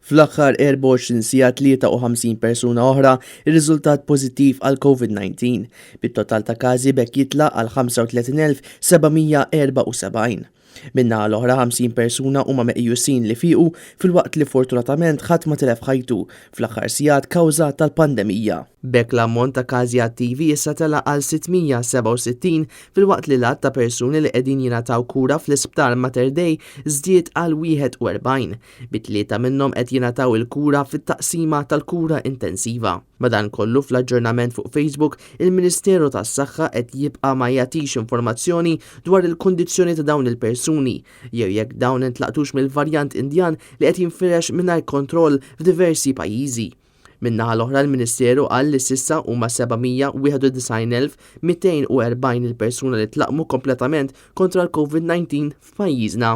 Fl-aħħar 24 siegħa 53 persuna oħra rriżultat pożittiv għal COVID-19, bit-total ta' każi b'hekk jitla' għal 35,774. Min-naħa l-oħra 50 persuna huma meqjusin li fiequ filwaqt li fortunatament ħadd ma tilef ħajtu fl-aħħar sigħat kawża tal-pandemija. B'hekk l-ammont ta' każi attivi issa tela' għal 667 filwaqt li l-għadd ta' persuni li qegħdin jingħataw kura fl-Isptar Mater Dei żdied għal 41, bi tlieta minnhom qed jingħataw il-kura fit-taqsima tal-kura intensiva. Madankollu fl-aġġornament fuq Facebook, il-Ministeru tas-Saħħa qed jibqa' ma jagħtix informazzjoni dwar il-kundizzjoni ta' dawn il-persuni jew jekk dawn intlaqtux mill-varjant Indjan li qed jinfirex mingħajr kontroll f'diversi pajjiżi. Min-naħa l-oħra l-Ministeru qal li s'issa huma 791,240 il-persuna li tlaqqmu kompletament kontra l-COVID-19 f'pajjiżna.